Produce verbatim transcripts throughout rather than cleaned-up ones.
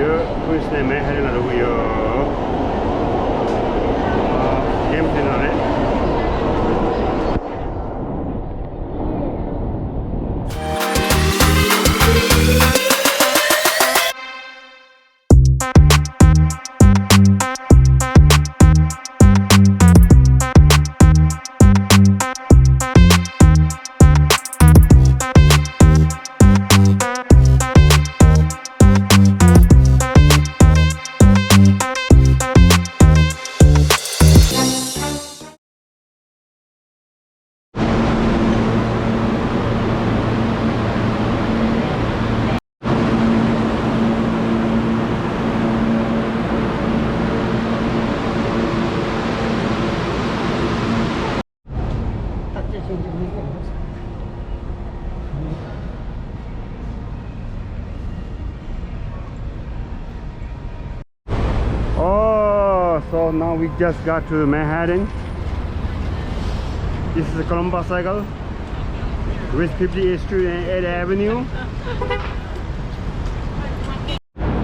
ཡོད། ཀུན་སི་ནས་མན་ཧ་ཏན་ལ་འགྲོ་གི་ཡོད། ཨ། གེམ་དེ་ན་རེད། Oh, so now we just got to Manhattan. This is Columbus Circle with fifty-eighth Street and eighth Avenue.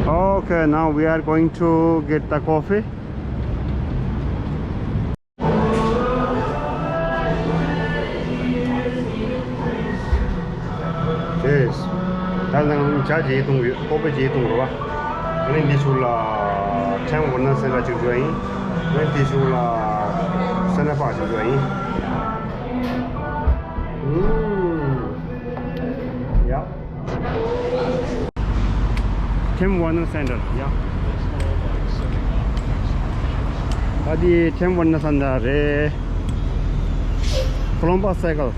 Okay, now we are going to get the coffee. Yes. ད་ནང་ཇ་བརྗེས་བཏུང་ཡོད། ཀོ་པི་བརྗེས་བཏུང་རེད་པ། ཨ་ནི་འདི་ཚུར་ལ་Tim Hortons Center ཅིག་འགྲོ་ཡིན། ཨ་ནི་འདི་ཚུར་ལ་Central Park ཅིག་འགྲོ་ཡིན། ཨུམ། ཡ། Tim Hortons Center, yeah. ཨ་དེ་Tim Hortons Center རེད། Columbus Circle.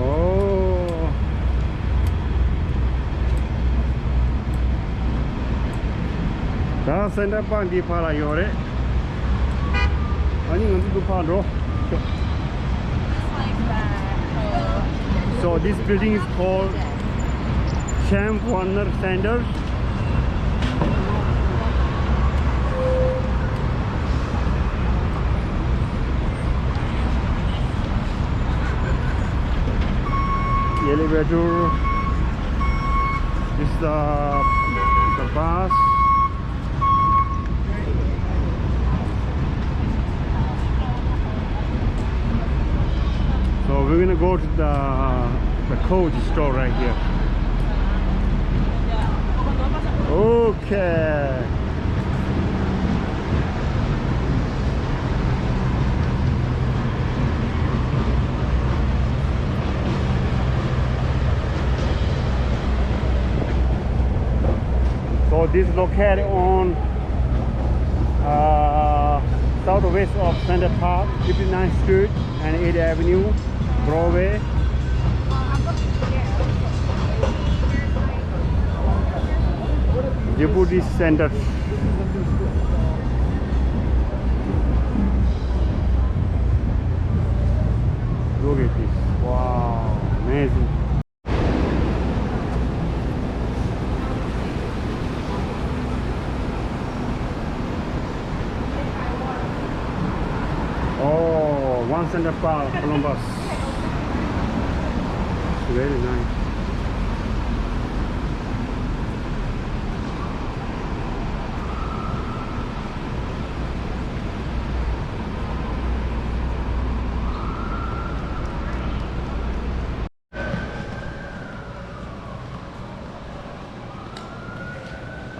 Oh. ད་Central Park འདི་ཕར་ལ་ཡོད་རེད། ཨ་ནི་ང་ཚོ་འདི་ཕར་འགྲོ། So this building is called Tim Hortons Center. Elevator. This is the, the bus. So we're gonna go to the, the Coach store right here. Okay. So this is located on, uh, southwest of Central Park, fifty-ninth Street and eighth Avenue, Broadway. Deputy Center. Look at this. Wow, amazing. Oh, One Central Park, Columbus. It's very nice.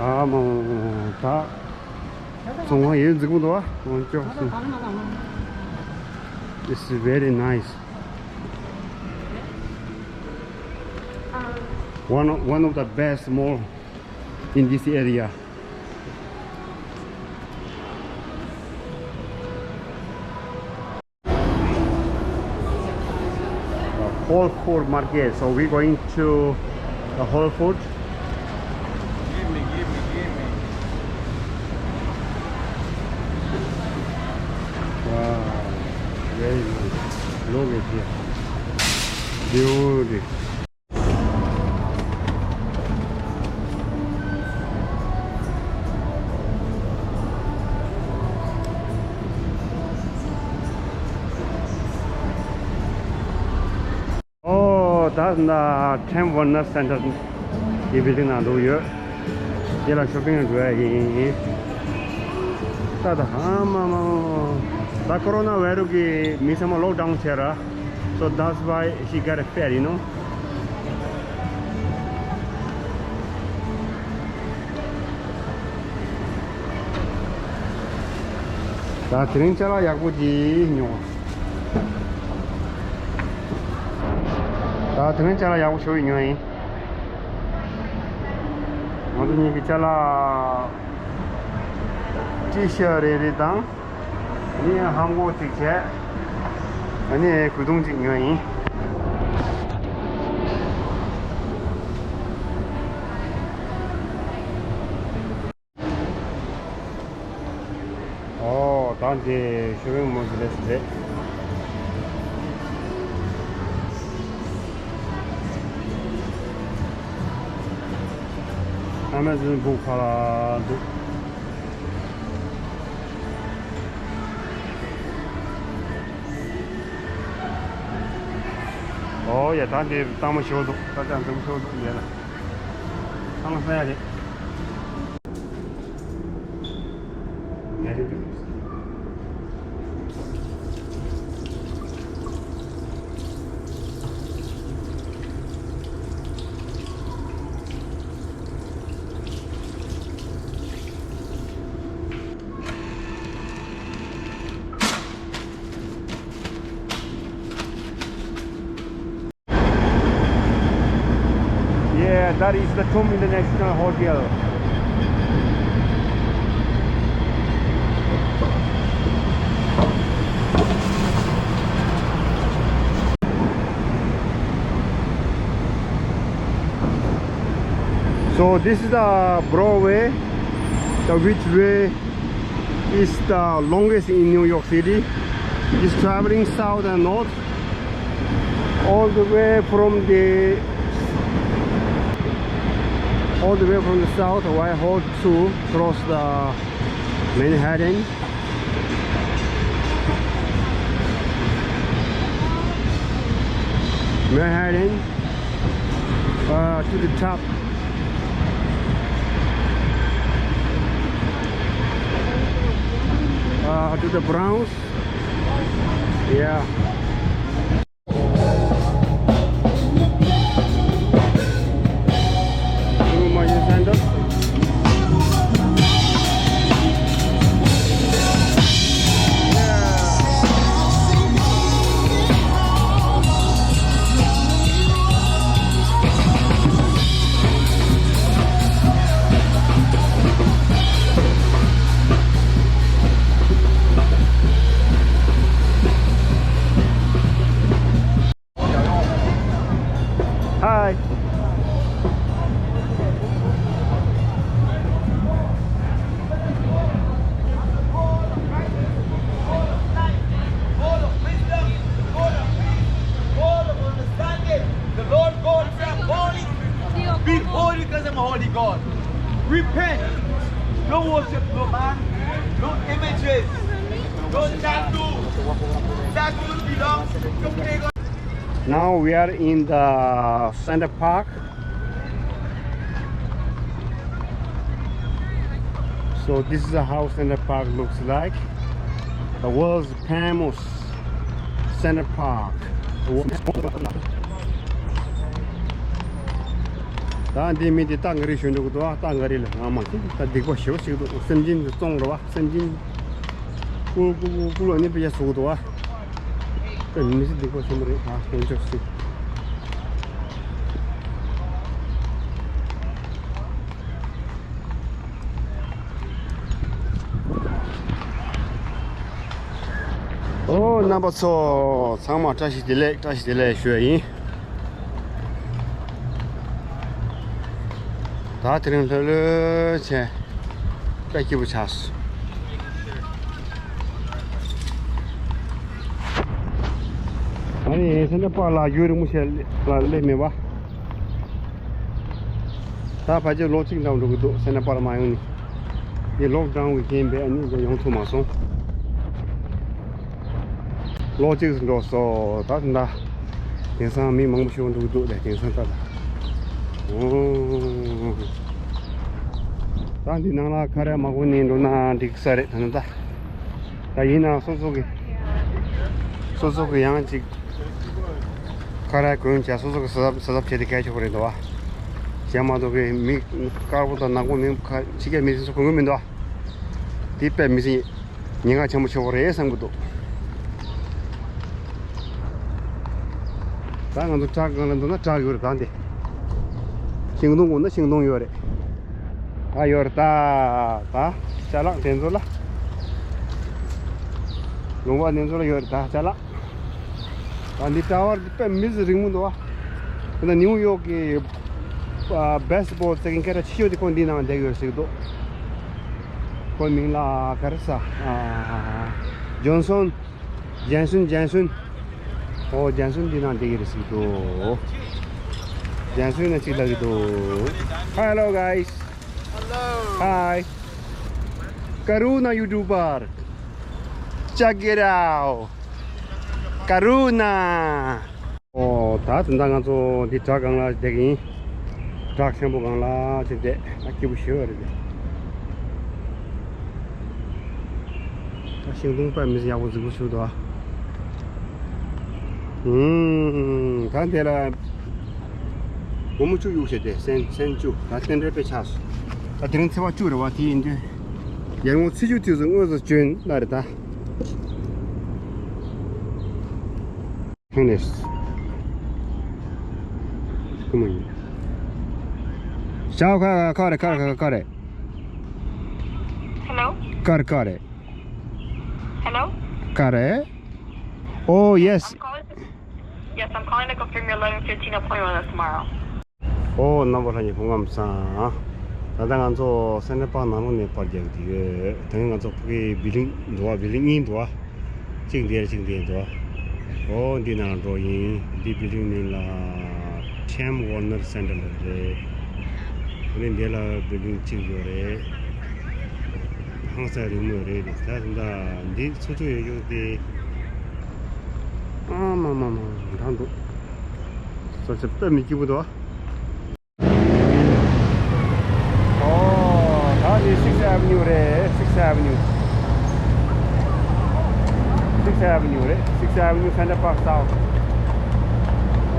ཨ་མ་ད། ཚོང་ཁང་ཡོད་འཛིགས་པོ་འདུག་ཨ། འོན་ཀྱང་སོང་། It's very nice. One of, one of the best mall in this area. Whole Foods market. So we're going to the Whole Foods. Give me, give me, give me. Wow, very nice. Look at here. Beauty. Oh, ད་ན་Time Warner Center གི་building ནང་འགྲོ་ཡོད། དེ་ལ་shopping འགྲོ་ཡ་ཡིན། ད་ད་ཧ་མ་མ་ད་corona virus གི་མི་ཚང་མ་lockdown བྱས་ར། So that's why she got a fat, you know. ད་དེ་རིང་ཅ་ལག་ཡག་པོ་ཅིག་ཉོ། ད་དེ་རིང་ཅ་ལག་ཡག་པོ་ཞེ་པོ་ཉོ་ཡིན། ང་ཚོ་གཉིས་ཀྱི་ཅ་ལག་T-shirt རེ་རེ་དང་། ངས་ལྷམ་གོག་ཅིག་བྱས། ཨ་ནི་གོས་ཐུང་ཅིག་ཉོས་ཡིན། ཨོ། ད་འདི་shopping mall་རེད། Amazon་book་ཁ་ལ་འདུག་ཨོ་ཡ། ད་འདི་གཙང་མ་ཞེ་པོ་འདུག་ད་ཅང་འཛོམས་ཤོར་འདུག་འདི་ལ། ཨང་སང་ཡ་རེད། Yeah, that is the Thom International Hotel. So this is the Broadway, the which way is the longest in New York City. It's traveling south and north, all the way from the all the way from the south Whitehall to cross the Manhattan. Manhattan, uh, to the top, uh, to the Bronx. Yeah. Hi. The Lord God is holy. Be holy because I'm a holy God. Repent. No worship, no man, no images, no tattoo. Tattoo belongs to pagan. Now we are in the Central Park. So this is how Central Park looks like. The world's famous Central Park. ད་འདི་མི་འདི་ཏ་ག་རི་ཞོན་འགྲོ་གི་འདུག་ཨ། ཏ་ག་རི་ལ་ང་མ་ཅི་ད་སྡིག་པ་ཞེ་པོ་ཞིག་འདུག་སེམས་ཅན་གྱི་བཙོང་ར་བ། སེམས་ཅན་ཀུ་ཀུ་ཀུ་ཀུ་ལ་ནི་པེ་ཡ་སུ་གི་འདུག་ཨ། ད་མི་སེམས་སྡིག་པ་ཞེ་པོ་རེད་ཨ། དཀོན་མཆོག་གཟིགས། ཨོ། རྣམ་པ་ཚོ་ཚང་མ་བཀྲ་ཤིས་བདེ་ལེགས། བཀྲ་ཤིས་བདེ་ལེགས་ཞུ་ཡ་ཡིན། ད་དེ་རིང་ལྷོད་ལྷོད་བྱས། དཔེ་སྐྱིད་པོ་ཆགས་སོང་། ཨ་ནི་སེམས་ཅན་པ་ལ་ཡུན་རིང་པོ་ཞིག་ལ་སླེབས་མེད་པ། ད་ཕལ་ཆེར་ལོ་གཅིག་འགྲོ་འགྲོ་གི་འདུག་སེམས་ཅན་པ་ལ་མ་ཡོང་ནི། འདི་ལོག་ཌའུན་གི་རྐྱེན་པས་ཨ་ནི་འདི་ཡོང་ཐུབ་མ་སོང་། ལོ་གཅིག་འགྲོ་སོང་། ད་ད་ དེང་སང་མི་མང་པོ་ཞིག་འདུག་འདུག་ད་དེང་སང་ད་ད། ཨོ། ད་འདི་ནང་ལ་ཁ་རས་མ་གོན་ནས་འགྲོ་ན་འགྲིག་ས་རེད་ད་ན་ད། ད་ཡིན་ན་སོ་སོ་གི་སོ་སོ་གི་ཡང་ཅིག་ཁ་རས་གོན་བྱ་སོ་སོ་གི་ས་ཟབ་ས་ཟབ་བྱས་ཏེ་སྐད་ཆོག་གི་རེད་འདུག་བ། གཞན་མ་གཏོགས་གི་མི་དཀར་པོ་དང་ནག་པོ་མི་ཁ་ཕྱི་རྒྱལ་མི་སེར་ཚོ་གོན་གི་མི་འདུག་བ། དེ་དཔེ་མི་སྲིད་ཉེན་ཁ་ཆེན་པོ་ཆེ་བོ་རེད་བསམ་གི་འདུག་ད་ང་ཚོ་བྲག་སྒང་ལ་འགྲོ་ན་བྲག་ཡོད་རེད་ད་འདི། ཤིང་སྡོང་དགོས་ན་ཤིང་སྡོང་ཡོད་རེད། ད་ཡོད་རེད་ད། ད་ཅ་ལག་དེ་ཚོ་ལ། ལུང་པ་དེ་ཚོ་ལ་ཡོད་རེད་ད་ཅ་ལག་ད་འདི་ཊ་ཝར་དཔེ་མི་སྲིད་རིང་མོ་འདུག་བ། ད་ནིའུ་ཡོག་གི་བེ་སི་བོལ་རྩེད་མཁན་སྐད་གྲགས་ཆེ་ཤོས་དེ་ཁོ་འདི་ནང་བསྡད་ཡོད་ཟེར་གི་འདུག་ཁོའི་མིང་ལ་ག་རེ་ཟ། ཨ། ཇོན་སོན། ཇན་སོན། ཇན་སོན། ཨོ་ཇན་སོན་འདི་ནང་བསྡད་ཀྱི་རེད་ཟེར་གི་འདུག་ཇན་སོན་ན་གཅིག་ལབ་ཀྱི་འདུག Hello guys. Hello. Hi. Karuna YouTuber. Check it out. Karuna. ཨོ་ད་དེ་འདྲ་ང་ཚོ་འདི་བྲག་སྒང་ལ་བསྡད་ཀྱི་ཡིན། བྲག་ཆེན་པོ་སྒང་ལ་ཅིག་བསྡད་ད་སྐྱིད་པོ་ཞེ་པོ་རེད་དེ། ད་ཤིང་སྡོང་དཔེ་མི་སྲིད་ཡག་པོ་རྫིག་པོ་བྱུང་འདུག་ཨ། ཨུམ། ད་འདི་ལ་སྒོར་མོ་བཅུ་གཡུགས་བྱས་ཏེ་སེན་སེན་བཅུ་ད་རྟེན་འབྲེལ་དཔེ་ཆགས་སོང་། ད་དེ་རིང་ཚེས་པ་བཅུ་རེད་བ་དེ་ཡིན་དུས། ཡར་ངོ་ཚེས་བཅུ་དུས་སུ་དངོས་སུ་བྱོན་ན་རེད་ད། ཁྱོད་ནས། ཁོ་མོ་ཡིན། ཞའོ་ཁ་ཁ་རེ་ཁ་རེ་ཁ་རེ། Hello? ཁ་རེ་ཁ་རེ། Hello? ཁ་རེ། Oh yes. I'm calling. Yes, I'm calling to confirm your eleven fifteen appointment tomorrow. ཨོ་རྣམ་པ་ལྷན་རྒྱས་སྐུ་ཁམས་བཟང་། ད་ལྟ་ང་ཚོ་སེན་ཊར་པཱག་ནང་ལོགས་ནས་པར་རྒྱག་གི་ཡོད། དེ་རིང་ང་ཚོ་ཕ་གིའི་བི་ལིང་འདུག་བ། བི་ལིང་གཉིས་འདུག་བ། གཅིག་འདིར་གཅིག་འདིར་འདུག་བ། ཨོ་འདི་ནང་འགྲོ་ཡིན། འདི་བི་ལིང་མིང་ལ་Time Warner Center ལབ་རེད། དེ་ནས་འདི་ལ་བི་ལིང་གཅིག་ཡོད་རེད། ཧང་སང་རིང་མོ་རེད། ད་ད་འདི་ཚོ་ཚོ་ཡོད་ཡོད་དེ། ཨ་མ་མ་མ་འདྲ་འདུག་ས་ཆ་དཔེ་མི་སྐྱིད་པོ་འདུག་ཨོ། ད་འདི་Sixth Avenue རེད། Sixth Avenue. Sixth Avenue རེད། Sixth Avenue Center Park South.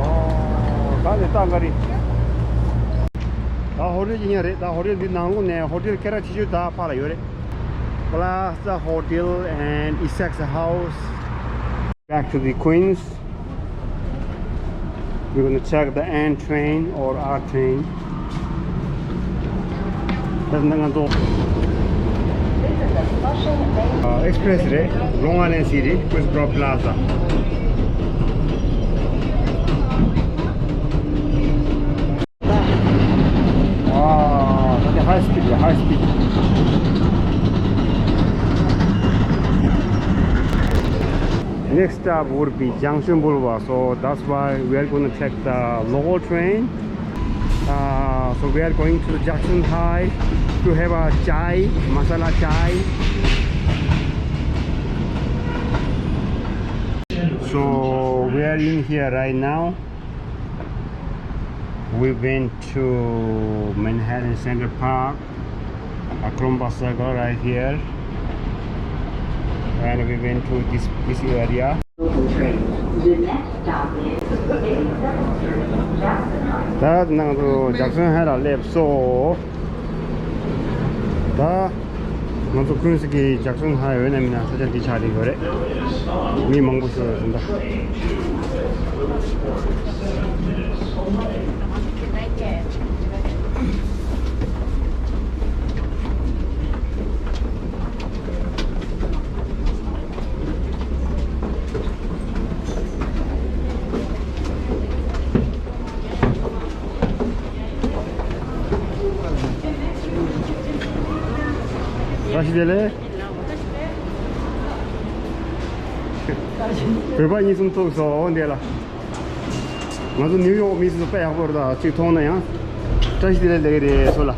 ཨོ། ད་འདི་ལྟ་ག་རེད། ད་ཧོ་ཊེལ་གྱི་ཉིན་རེད། ད་ཧོ་ཊེལ་འདི་ནང་ལོགས་ནས་ཧོ་ཊེལ་སྐད་གྲགས་ཆེ་ཤོས་ད་ཕར་ལ་ཡོད་རེད། Plaza Hotel and Essex House. Back to the Queens. We're gonna check the N train or R train. ད་ང་ཚོ་ཨེགས་པི་རེ་སི་རེད། Long Island City, Queensboro Plaza. ཨ། ད་དེ་high speed རེད། High speed. Next stop would be Junction Boulevard, so that's why we are gonna take the local train. Uh, so we are going to the Jackson High to have a chai, masala chai. So we are in here right now. We went to Manhattan Central Park, a Columbus Circle right here, and we went to this this area. ད་ནང་དུ་ཇེག་སོན་ཧའི་ལ་སླེབས་སོང་། ད་ང་ཚོ་ཀུན་སི་གི་ཇེག་སོན་ཧའི་ཡོད་ན་མིན་ན་ས་ཆ་འདི་ཆགས་བསྡད་ཡོད་རེད། མི་མང་པོ་ཞིག་ཡོད་རེད་ད། བཀྲ་ཤིས་བདེ་ལེགས། བོད་པ་གཉིས་གསུམ་ཐུག་སོང་འདི་ལ། ང་ཚོ་ནིའུ་ཡོག་མི་ཚོ་དཔེ་ཡག་པོ་རེད་ད། གཅིག་མཐོང་ན་ཡང་བཀྲ་ཤིས་བདེ་ལེགས་ལབ་ཀྱི་རེད་ཚོ་ལ།